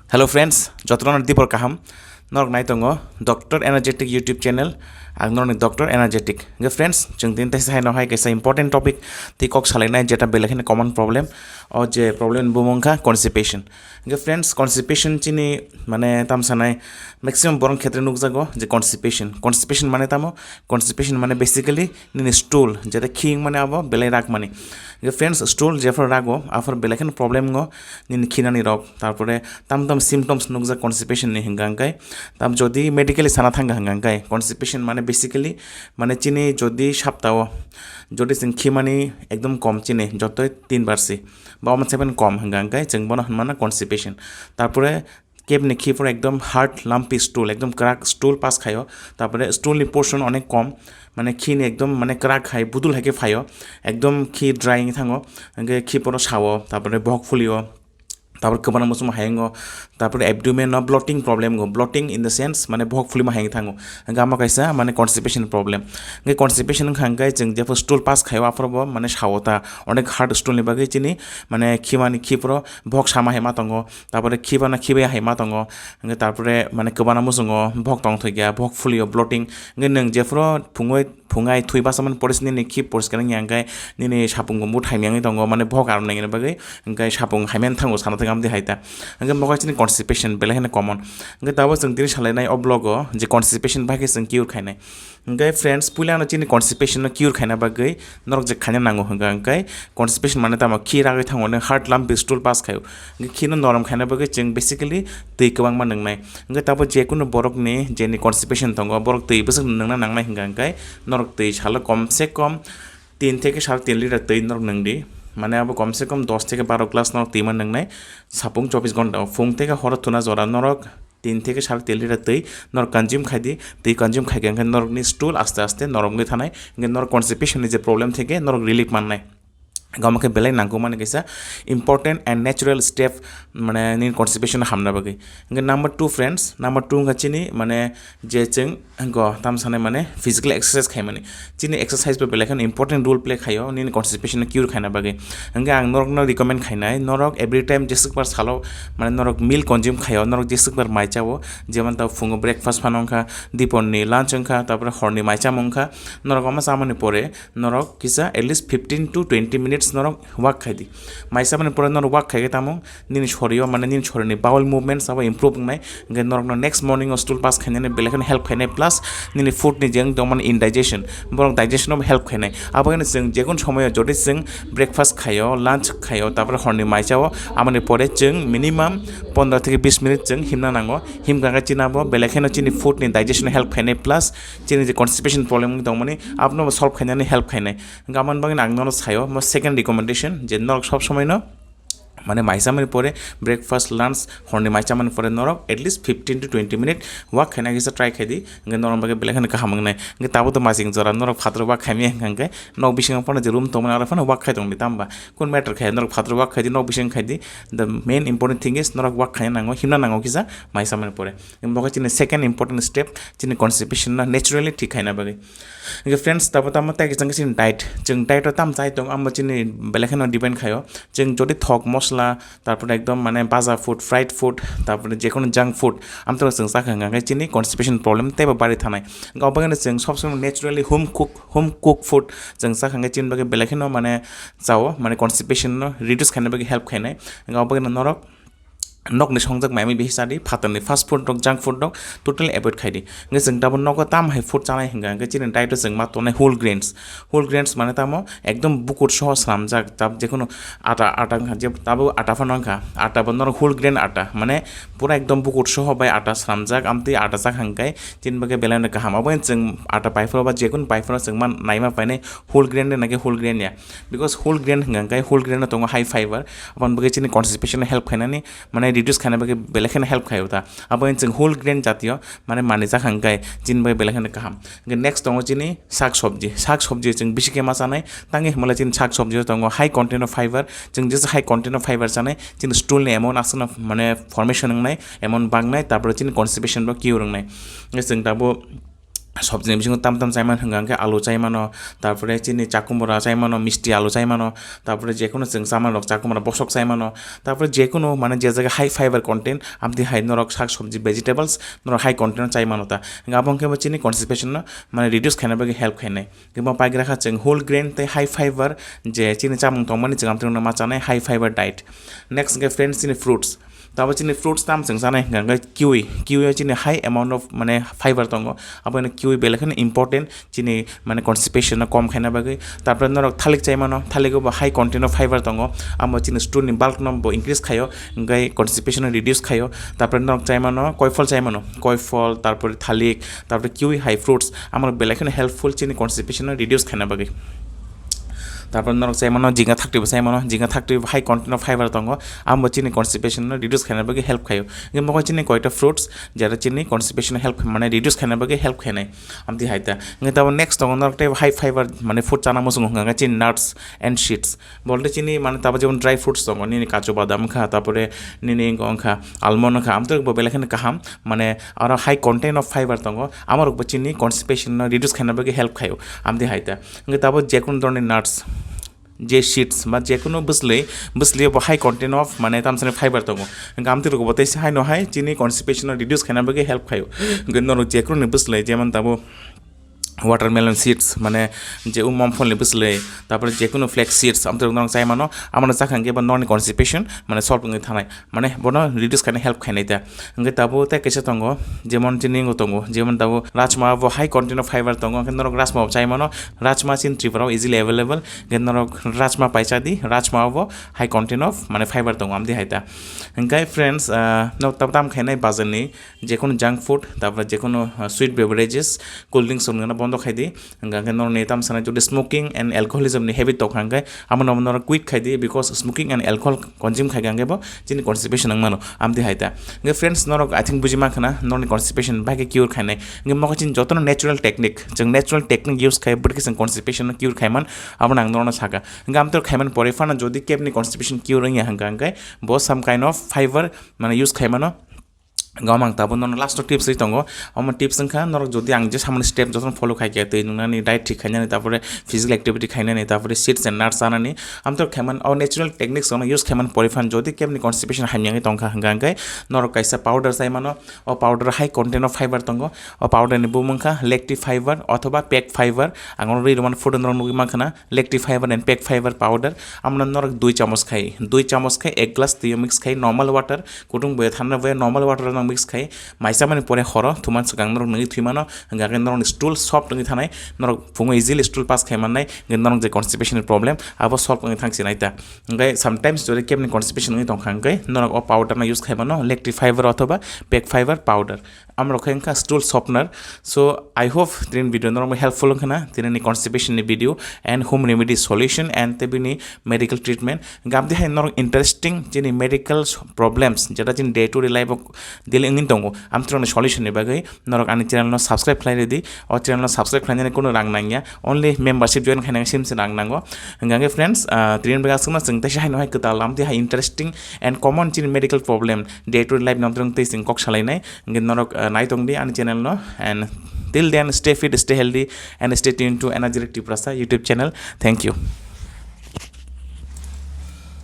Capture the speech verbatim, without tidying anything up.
Hello friends, jotono dibor kaham. Norok nai tongo Doctor Energetic YouTube channel. Ang norokni Doctor Energetic. Hwnkhe friends, chwng tini teisa haino hai kaisa important topic tei kok salainai, jeta belai kheno common problem. O je problem ni bumung kha constipation. Hwnkhe friends, constipation chini mane tam sanai maximum borok khetre nukjago je constipation. Constipation mane tamo? Constipation mane basically nini stool, jeta khiyang mane abo belai rak mani. Hwnkhe friends, stool jephru rago, aphuru belai kheno problem wngo nini khinani rok. Tarpore tam tam symptoms nukjak constipation ni hwnka hwnkhe. Tam jodi medically sana thangkha hwnka hwnkhe, constipation mane basically mane chini jodi saptao jodi chwng khimani ekdom kom chini, jotoi tin bar si, ba omo seven kom hwnka hwnkhe chwng bono hwnmano constipation. Tarpore kebni khi phuru ekdom hard lumpy stool, ekdom kwrak stool pass khaio. Tarpore stool ni portion onek kom, mane khini ekdom mane kwrak hai budul hai khe phaio, ekdom khi dry wngwi thango, hwnkhe khi phuru sao, tarpore bohok phulio, tarpore kwbana muchung hai wngo, tarpore abdomen no bloating problem wngo, bloating in the sense mane bohok phulima hai wngwi thango, hwnkhe amo kaisa mane constipation problem. Hwnkhe constipation wngkha hwnkhe chwng jephru stool pass khaio aphuru bo mane sao ta, onek hard stool ni bagwi chini mane khimani khi phuru bohok sama hai ma tongo, tarpore khibana khibai hai ma tongo, hwnkhe tarpore mane kwbana muchungo bohok tong thokya, bohok phulio, bloating, hwnkhe nwng jephru phungwi phungai thwi basamani pore se nini khi poriskar wngya hwnkhe nini sapung bo thai miyangwi tongo, mane bohok arom naina bagwi hwnkhe sapung hai mani thango sana thangam di hai ta, hwnkhe mokhe chini constipation belai kheno common. Hwnkhe tabuk chwng tini salainai o vlog o je constipation bai khe chwng cure khainai. Hwnkhe friends, puila ano chini constipation no cure khaina bagwi norok je khaina nango hwnkha hwnkhe constipation mane tamo khi ragwi thango ne hard lumpy stool pass khaio. Hwnkhe khino norom khaina bagwi chwng basically twi kwbangma nwngnai. Hwnkhe tabuk je kunu borokni jeni constipation tongo, borok twi bwswk nwngna nangnai hwnkha hwnkhe norok twi salo kom se kom tin theke sar tin liter twi norok nwng di. Mane abo kom se kom dos theke baro glass norok twi ma nwngnai sapung chobbish ghonta o. Phung theke horo thuna jora norok tin theke sar tin liter twi norok consume khai di. Twi consume khai khe hwnkhe norokni stool aste aste norom wngwi thanai, hwnkhe norok constipation ni je problem theke norok relief mannai. Omo khe belai nangkukmani kaisa important and natural step, mane nini constipation hamna bagwi. Hwnkhe number two friends, number two wngkha chini mane je chwng hwnkhe tam sanai mane physical exercise khaimani. Chini exercise bo belai kheno important role play khaio nini constipation no cure khaina bagwi. Hwnkhe ang norokno recommend khainai, norok every time jeswk bar salo mane norok meal consume khaio, norok jeswk bar mai chao, jemon ta phungo breakfast phano wngkha, diporni lunch wngkha, tarpore horni mai chamung wngkha, norok omo chamani pore norok kisa at least fifteen to twenty minutes norok walk khai di. Mai chamani pore norok walk khai khe tamo nini sorio mane nini sorini bowel movements abo improve wngnai, hwnkhe norokno next morning o stool pass khainani belai kheno help khainai, plus nini food ni je wng tongmani indigestion, borok digestion o help khainai. Abo kheno chwng jekun somoyo jodi chwng breakfast khaio, lunch khaio, tarpore horni mai chao, amoni pore chwng minimum pondro theke bis minute chwng himna nango. Himkha khe chini abo belai kheno chini food ni digestion o help khainai, plus chini je constipation problem wng tongmani abono bo solve khainani help khainai. Hwnkhe amoni bagwi ang nono saio mo second recommendation je norok sob somoi no mane mai chamani pore breakfast, lunch, horni mai chamani pore norok at least fifteen to twenty minute walk khaina kisa try khai di, hwnkhe norok bagwi belai kheno kaham wngnai. Hwnkhe tabuk to masing jora norok phataro walk khaimya hwnkha hwnkhe nok bisingo phano je room tongmani aro phano walk khai tongdi, tamo ba kun matter khai norok phataro walk khai di, nok bising khai di. The main important thing is norok walk khaina nango, himna nango kisa mai chamani pore. Bo khe chini second important step, chini constipation no naturally thik khaina bagwi. Hwnkhe friends, tabo tamo tei kisa chini diet, chwng diet o tamo chai tong, amo chini belai kheno depend khaio. Chwng jodi thok mosla, tarpore ekdom mane baja food, fried food, tarpore jekono junk food amtwrok chwng chakha hwnkha khe chini constipation problem teibo bari thanai. Hwnkhe obo kheno chwng sob somoi naturally home cook, home cook food chwng chakha hwnkhe chini bagwi belai kheno mane chao, mane constipation no reduce khaina bagwi help khainai. Hwnkhe obo kheno norok nokni songjak mai mui bihi chadi, phatarni fast food rok, junk food rok totally avoid khai di. Hwnkhe chwng tabuk nogo tam hai food chanai hwnkha hwnkhe chini diet o chwng ma tongnai whole grains. Whole grains mane tamo ekdom bukur soho swnamjak, tab jekono ata, ata wngkha, je tabuk ata phano wngkha, ata bo norok whole grain ata, mane pura ekdom bukur soho bai ata swnamjak, amtwi ata chakha hwnkhe chini bagwi belai no kaham. Abo chwng ata pai phano ba jekono pai phano chwng ma naima painai whole grain de naki whole grain ya, because whole grain hwnkha hwnkhe whole grain no tongo high fiber, aboni bagwi chini constipation no help khainani, mane reduce khaina bagwi belai kheno help khaio ta. Abo chwng whole grain jatiyo mane manwi chakha hwnkhe chini bagwi belai kheno kaham. Hwnkhe next tongo chini sak sobji. Sak sobji chwng bisi khe ma chanai, tangwi hwnmale chini sak sobji o tongo high content of fiber. Chwng jesa high content of fiber chanai, chini stool ni amount aswkno mane formation wngnai, amount bangnai, tarpore chini constipation bo cure wngnai. Hwnkhe chwng tabuk Sobjini bisingo tam tam chaimano hwnka hwnkhe alu chaimano, tarpore chini chakumra chaimano, misti alu chaimano, tarpore jekunu chwng chamanrok chakumra bosok chaimano, tarpore jekunu mane je jaga high fiber content, amtwi hai norok sak sobji vegetables norok high content chaimano ta. Hwnka abo hwnkhe bo chini constipation no mane reduce khaina bagwi help khainai. Hwnka bo paigra kha chwng whole grain tei high fiber je chini chamung tongmani chwng amtwi ma chanai high fiber diet. Next hwnkhe friends chini fruits. Tabo chini fruits tam chwng chanai hwnka hwnkhe kiwi, kiwi o chini high amount of mane fiber tongo, abo no kiwi belai kheno important chini mane constipation no kom khaina bagwi. Tarpore norok thalik chaimano, thalik o bo high content of fiber tongo, amo chini stool ni bulk no bo increase khaio, hwnkhai constipation no reduce khaio. Tarpore norok chaimano koifol, chaimano koifol, tarpore thalik, tarpore kiwi hai fruits, amo belai kheno helpful chini constipation no reduce khaina bagwi. Tarpore norok chaimano jinga thakti bo chaimano, jinga thakti high content of fiber tongo, amo chini constipation no reduce khaina bagwi help khaio. Hwnkhai mokol chini koita fruits jera chini constipation help mane reduce khaina bagwi help khainai. Amtwi hai ta. Hwnkhai tabo next tongo norok tei high fiber mane food chana muchungo hwnka hwnkhe chini nuts and seeds. Bolte chini mane tabo jemon dry fruits tongo, nini kachu badam wngkha, tarpore nini wngkha almond wngkha, amtwi bo belai kheno kaham, mane aro high content of fiber tongo, amorokbo chini constipation no reduce khaina bagwi help khaio, amtwi hai ta. Hwnkhai tabo jekunu dhoroni nuts, je seeds ba jekunu bwslwi, bwslwi bo high content of mane tamsani fiber tongo, hwnkhai amtwi rokbo tei se haino hai chini constipation no reduce khaina bagwi help khaio. Hwnkhai norok jekunu bwslwi jemon tabo watermelon seeds, mane je u momphol ni bwslwi, tarpore jekunu flax seeds, amtwi norok chaimano, amano chakha hwnkhe bo norni constipation mane solve wngwi thanai, mane bono reduce khaina help khainai ta. Hwnkhe tabo tei kaisa tongo, jemon chini wngwi tongo, jemon tabo rajma bo high content of fiber tongo, hwnkhe norok rajma bo chaimano, rajma chini Tripura o easily available, hwnkhe norok rajma pai cha di, rajma bo high content of mane fiber tongo, amtwi hai ta. Hwnkhe friends, ah, norok tabo tam khainai bazar ni jekunu junk food, tarpore jekunu, ah, sweet beverages, cold drinks rok nana bondo khai di. Hwnka hwnkhe norokni tamsana jodi smoking and alcoholism ni habit tongkha hwnkhe, amo no norok quit khai di, because smoking and alcohol consume khai kha hwnkhe bo chini constipation wng mano, amtwi hai ta. Hwnkhe friends, norok I think buji mankha na, norokni constipation bai khe cure khainai. Hwnkhe mokol chini jotono natural technique, chwng natural technique use khai bwrwi khe chwng constipation no cure khaiman, abo no ang norokno saka. Hwnkhe amtwi khaiman pore phano jodi kebni constipation cure wngya hwnka hwnkhe bo some kind of fiber mane use khaimano. Gom ang tabuk nono last o tips ri tongo. Omo tips wngkha norok jodi ang je samani step jotono follow khai khe twi nwngnani diet thik khainani, tapore physical activity khainani, tapore seeds and nuts chanani, amtwrok khaiman o natural techniques ono use khaiman pore phan jodi kebni constipation hamyangwi tongkha hwnka hwnkhe norok kaisa powder chai mano. O powder high content of fiber tongo. O powder ni bumung wngkha Lacti Fiber othoba Peg Fiber. Ang ono ri rwmani photo norok nugwi mankha na. Lacti Fiber and Peg Fiber powder, amno norok dui chamos khai, dui chamos khai ek glass twi mix khai normal water, kutung boya thanda boya normal water no mix khai, mai chamani pore horo thuman swkang norok nungwi thwi mano, hwnka khe norokni stool soft wngwi thanai, norok phungo easily stool pass khai mannai, hwnka norok je constipation ni problem abo solve wngwi thang sinai ta. Hwnkai sometimes jodi kebni constipation wngwi tongkha hwnkai norok o powder no use khai mano, Lacti Fiber othoba Peg Fiber powder. Amrok khe wngkha stool softener. So I hope tini video norok helpful wngkha na, tini ni constipation ni video and home remedy solution and tebini medical treatment. Gamdi hai norok interesting chini medical problems jeta chini day to day life o daily wngwi tongo, amtwrok ni solution ni bagwi norok ani channel no subscribe khlai redi. O channel no subscribe khlainani kuno rang nangya, only membership join khainani simse rang nango. Hwnka khe friends, ah, tini bagwi aswkno chwng teisa haino hai kwtal amtwi hai interesting and common chini medical problem day to day life no amtwrok tei chwng kok salainai. Hwnkhe norok, ah, nai tong di ani channel no, and till then stay fit, stay healthy and stay tuned to Energetic Tiprasa YouTube channel. Thank you.